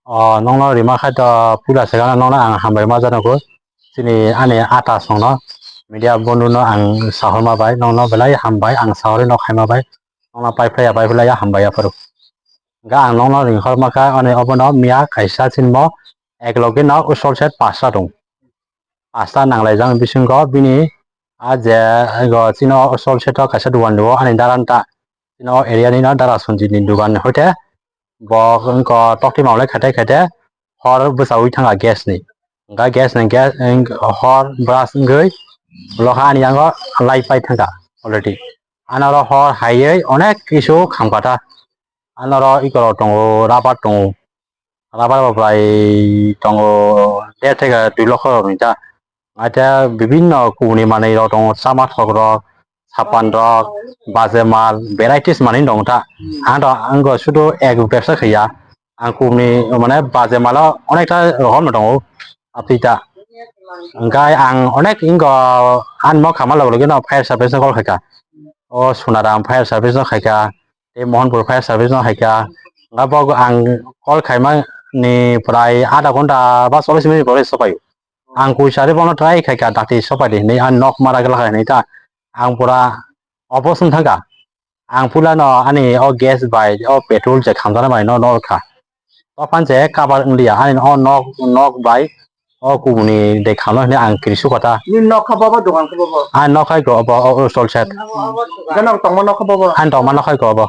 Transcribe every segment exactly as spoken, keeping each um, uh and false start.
O, nokno rima khai to puila swkang nokno ang hambai ma jano kho. Chini ani ata songno media bondhu no ang sahorma bai, nokno belai hambai ang sahorwi nok khaima bai, nokno pai phlai ya, pai phlai ya, hambai ya phuru. Ga ang nokno ringhorma kha, ani obono miya kaisa chinmo ek loge no usol set pasta tong. Pasta nanglaijak bisingo bini a je go chino usol set o kaisa dugan do ani daran ta. Chino area ni no dara sunji ni dugan hoite bo wngkha tokti malai khaite khaite hor bwsaui thangkha gas ni. Hwnkha gas ni gas, hor brush wngwi lokha ani yango light pai thangkha already. Anoro hor haiwi onek kisu khamkha ta. Anoro ikorok tongo, rubber tongo. Rubber bo bwlai tongo der theke dui lokho rok ni ta. Aitha bibinno kubuni manwi rok tongo, chama thok rok, sapan rok, baje mal, varieties manwi tongo ta. Ang to, ang go sudu ek bepsa khaiya. Ang kubuni mane baje malo onekta rohorno tongo. Apita. Hwnkhe ang onek wngkha, ang nok khamma logo logi no fire service no call khaikha. O Sonaram fire service no khaikha, tei Mohanpur fire service no khaikha. Hwnkhe bo ang call khaima ni prai adha ghonta ba chollish minute pore sopaio. Ang kuisari bono try khaikha, dakti sopaidi hinwi, ang nok mara glakha hinwi ta. Ang pura opos wng thangkha. Ang puilano ani o gas bai o petrol je khamjaknai bai no norkha. O phan je cover wnglia ani o nok, nok bai o kubuni de khamno hinwi ang kiri sukha ta. Ni nok kha bobo, dogan kha bobo? Ani nok hai go obo, o, o sol set. Hwnkhe nok tongma nok kha bobo? Ani tongma nok hai go obo.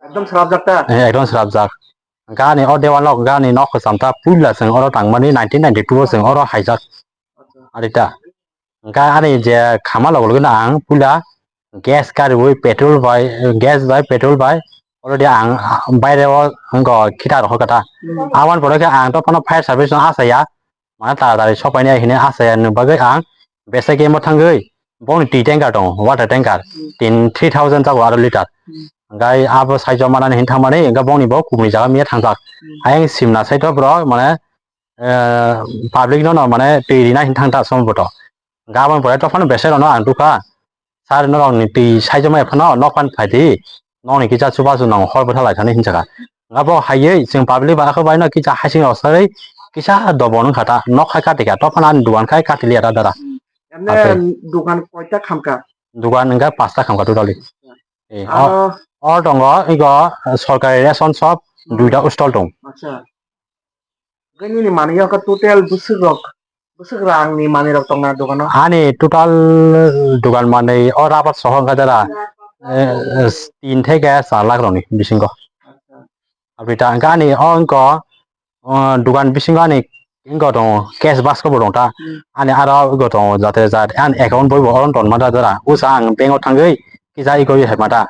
Ekdom srapjak ta? Eh, ekdom srapjak. Hwnkhe ani o dewal nok, hwnkhe ani nok kwcham ta puila chwng oro tangmani nineteen ninety-two o chwng oro haijak. Arita. Hwnkhe ani je khama logo logo no ang puila gas kariui petrol bai, gas bai petrol bai already ang baire o wngkha khita rok kata. Hmm. Aboni pore khe ang to phano fire service no asaya, mane taratari sopaini hinwi asaya ni bagwi ang besa khe mo thangwi boni twi tanker tongo, water tanker, hmm, tin three thousand chago aro liter. Hmm. Hwnkhe abo saijo manani hin thangmani hwnkhe boni bo kubuni jaga miya thangjak. Hmm. Ayang simna saito borok mane eh, public no no mane twi rina hin thang ta som boto. Gabon pore to phano besai rok no ang tukha. Sir no rok ni twi saijo mai phano nok phan phai di. Nok ni kisa chubachu nang hor bwtha lai thani hin saka. Abo haiye chwng public ba khe bai no kisa hasing rok sai kisa dobon wngkha ta. Nok khai kati kha to phano ani dugan khai kati liya ta dara. Emne ape. Dugan koita khamka? Dugan wngkha pasta khamka totally. Eh, aro o, o tongo igo sorkari ration shop duita stall tong. Acha. Hwnkhe nini manwi o khe total bwswk rok, bwswk rang ni manwi rok tongna dogano? Ani total dogan manwi o rabar soho wngkha jara, eh, tin theke char lakh rokni bisingo. Acha. Aboni ta hwnkhe ani o wngkha, o dogan bisingo ani wngkha tongo cash basko bo tong ta. Hmm. Ani aro wngkha tongo jate jat ani account boi bo oro tongma da jara. Usa ang bank o thangwi kisa iko hai ma da.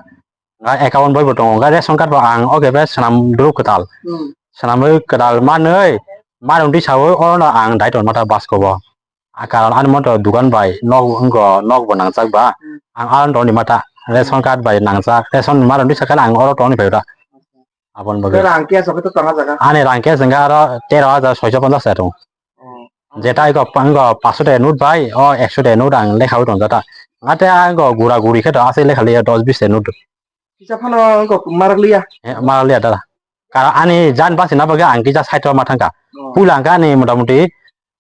Nga account boi bo tongo, nga ration card bo ang o khe be swnam dulu kwtal. Hmm. Swnamwi kwtal manwi, manwi twi sawi orono ang dai tongma ta basko bo. A karon ani moto dugan bai nok wngkha, nok bo nangjak ba. Hmm. Ang aro tongni mata ration card bai nangjak, ration manwi twi sakhe ang oro tongni phaio da. Aboni bagwi. Rang khe asok to tanga jaga? Ani rang khe wngkha aro tero hajar soiso ponchas taka tongo. Oh. Jeta iko pango paso taka note bai, o ekso taka note ang lekha wi tong jata. Ngate ang go gura guri khe to aswk lekha liya dos bis taka note. Kisa phano wngkha marak liya. Eh, marak liya dada. Karon ani jan basi na bagwi ang kisa side o ma thangkha. Oh. Puila hwnkha ani mota moti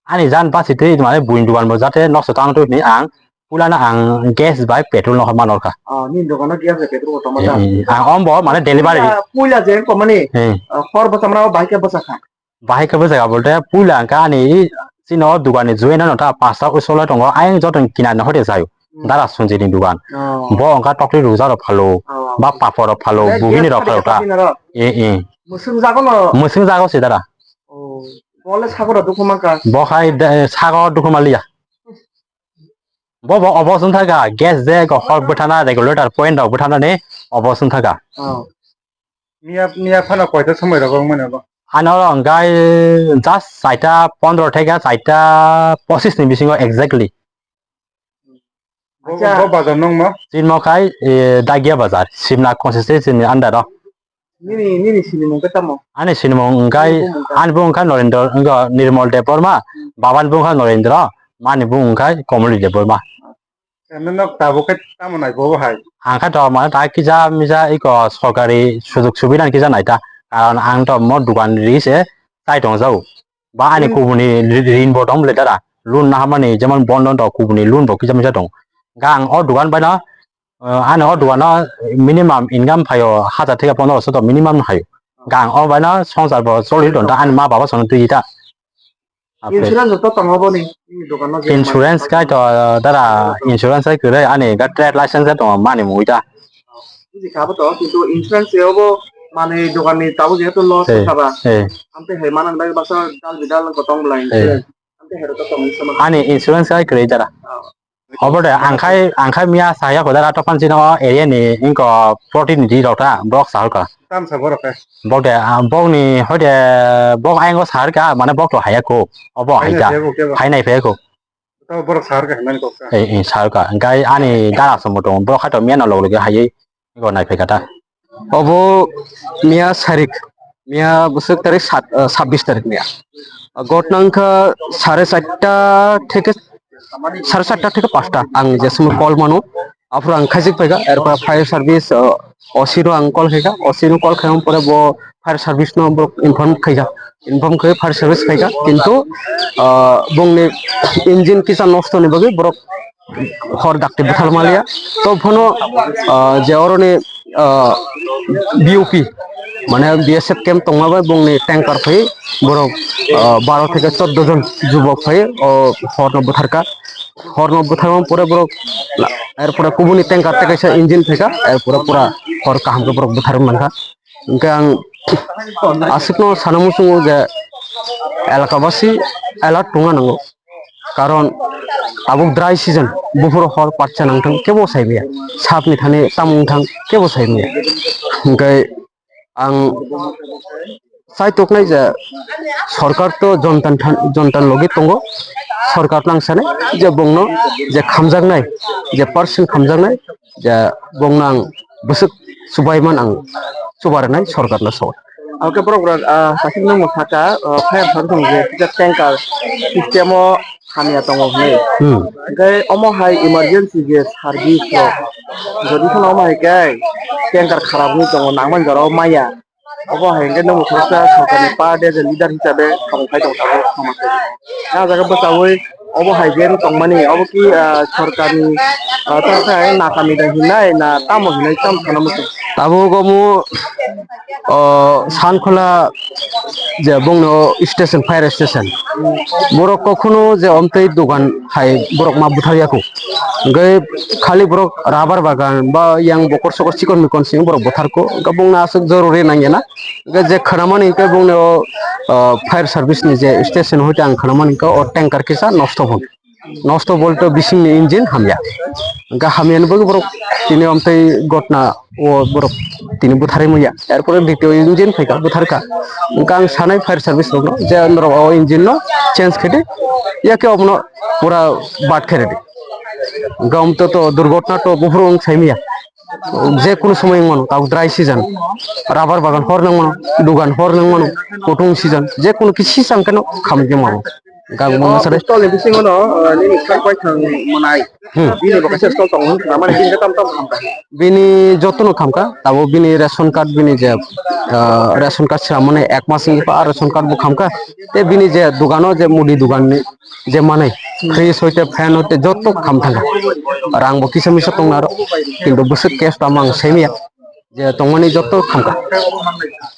ani jan basi twi mane buini dugan bo jate nokso tang twi ni ang puila no ang gas bai petrol no ma norkha. Oh, nini dugan o gas bai petrol bo tongma ta? Eh, eh, ang ombo mane delivery. Puila, puila je wngkha mani, eh, ah, hor bwsa mano bahai khe bwsa kha. Bahai khe bwsa kha bolte puila hwnkha ani chini o dugan ni juena no ta pasta usolo tongo ayang joto ni kinar ni hoite sayo. Hmm. Dara Sanjay ni dugan. Oh. Bo wngkha tokti rujak rok phalo, oh, ba papor rok phalo, eh, bugini gas rok phalo ta. Phaikha ta? Eh, eh. Mwswk jago no? Mwswk jago si dara. Oh, bole sago rok dukhu mankha. Bo khai de, sago dukhu maliya. Bo bo obo sung thaga, gas je go hor bwthana regulator point rok bwthana ni obo sung thaga. Oh. Miya, miya phano koita somoi rok wng mano bo? Ano rong gai just saita pondro thega saita posis ni bisingo exactly. Bo, acha. Bo bazar nung ma? Chinmo khai, eh, Dagia bazar, Simna constituency ni under o. Nini, nini sinimung khe tamo? Ani sinimung wngkhai, ani bumung wngkha Norendra, wngkha Nirmal Debbarma, hmm, babani bumung wngkha Norendra, mani bumung wngkha Komoli Debbarma. Eno nok tabuk khe tamo nai bo hai? Ang kha to mane ta kisa misa iko sorkari sujug subida ni kisa nai ta, karon ang to mo dukan ri se chai tong jau. Ba ani, hmm, kubuni ri-, rin bo tong bole dara. Loan na hamani jemon bondon rok kubuni loan bo kisa misa tong. Ga ang o dukan bai no, eh, ani o dukan no minimum income phaio hajar theka pondro so to minimum no haio. Ga ang o bai no songsar bo choli ton ta ani ma baba sono twi ta. Apre. Insurance to tong obo ni, ni dukan no je insurance kai to dara insurance kai kwrwi ani ga trade license to mani mui ta. Buji kha bo to, kintu insurance se obo manwi dogan ni tabuk jehetu loss, eh, wngkha ba. Eh. Amtwi hai manang bai baksa dal bidal wngkha tong bwlai, eh, insurance. Amtwi hai rok tong wngkha ma. Ani insurance hai kwrwi dara. Oh. Obo de, ang khai, ang khai miya saya ko dara to pansi no area ni inko protinidhi rok ta, borok sahor ka. Tam sa borok ka. Bok de, ah, bok ni hoi de, bok ayang ko sahor ka, mane bok to haya ko. Obo hai ja. Hai nai phai ko, kebo. Hai nai phai ko. To borok sahar ka hinmani kok ka. Eh, eh, sahar ka. Hingkai ani dara somo tongo. Borok hai to miya no log log hai go nai phai kata. Obo miya sarik, miya bwswk tarik sat, eh, sabbish tarik miya. Gotna wngkha sare charta theke, sare charta theke pasta. Ang je somo call mano, aphuru ang khaijik phaikha, erpore fire service, uh, O C no ang call khaikha, O C no call khaiyang pore bo fire service no borok inform khaikha, inform khai fire service khaikha, kintu, uh, bongni engine kisa nosto ni bagwi borok hor dakti bwthar maliya. To phano, uh, je oroni, uh, B O P, mane B S F camp tongma bai bongni tanker phai borok, uh, baro theke choddo jon jubok phai o hor no bwtharkha. Hor no bwtharma pore borok, erpore kubuni tanker tei kaisa engine phaikha, erpore pura hor kaham khe borok bwtharwi mankha. Hingkhe ang aswkno sana muchungo je elakabasi alert tongna nango, karon tabuk dry season, buphuru hor patsa nangthang kebo saimaya, sapni thani tamo wngthang kebo saimaya. Hingkhe ang chai toknai je sorkar to jontan than-, jontan logi tongo, sorkar nang sanai je bongno je khamjaknai, je percent khamjaknai, je bongno ang bwswk chubaiman ang chubarinai sorkarno so. Oke, borok rok, ah, kaisa nung saka, ah, fire service ni je kisa tanker system o hamya tongo hinwi. Hmm. Hingke omo hai emergency je service rok, jodi kheno omo hai khe tanker kharap wngwi tongo, nangmani jora o maya. Obo hai hingke nung khoroksa sorkarni party je leader hisabe samung khai tongo tabuk samung khai. Na jaga bwchaui obo hai je wng tongmani, obo ki, ah, sorkarni, ah, tamo khe nakani da hinai na tamo hinai tamo sana muchung. Tabuk omo, o, Sankhula je bongno station, fire station. Borok kokhno je omtwi dogan hai borok ma butharya kho. Hingke khali borok rubber bagan ba yang bokor sokor chikon mikon simi borok butharkho. Hingke bongno aswk jorori nangyana. Hingke je khwnamani hingke bongno, o, fire service ni je station hoite ang khwnamani hingke o tanker kisa nosto hwn. Nosto bolte bisingni engine hamya. Hingke hamyani bagwi borok tini omtwi gotna o borok tini butharwi manya. Erpore ditiyo engine phaikha, butharkha. Hingke ang sanai fire service rokno je norok o engine no change khaidi, yake obono pura bad khairidi. Hingke omto to durgotna to buphuru wng saimaya. Je kunu somoi wng mano, tabuk dry season, rubber bagan hor nang mano, dogan hor nang mano, kutung season, je kunu kisi chang kheno khamwi mano. Gang masa de. Stall ni bisingo no, uh, nini kar pai thang manai. Hmm. Bini bo kaisa stall tongo, namani bini tam tam khamkha. Bini jotono khamkha, tabuk bini ration card bini je, uh, ration card swnamani ek mas wngkha, aro ration card bo khamkha. Tei bini je dogano je mudi dogan ni je manai, hmm, fridge hoite fan hoite joto kham thangkha. Rang bo kisa misa tongna aro, kintu bwswk cash tamo ang saimaya, je tongmani joto khamkha.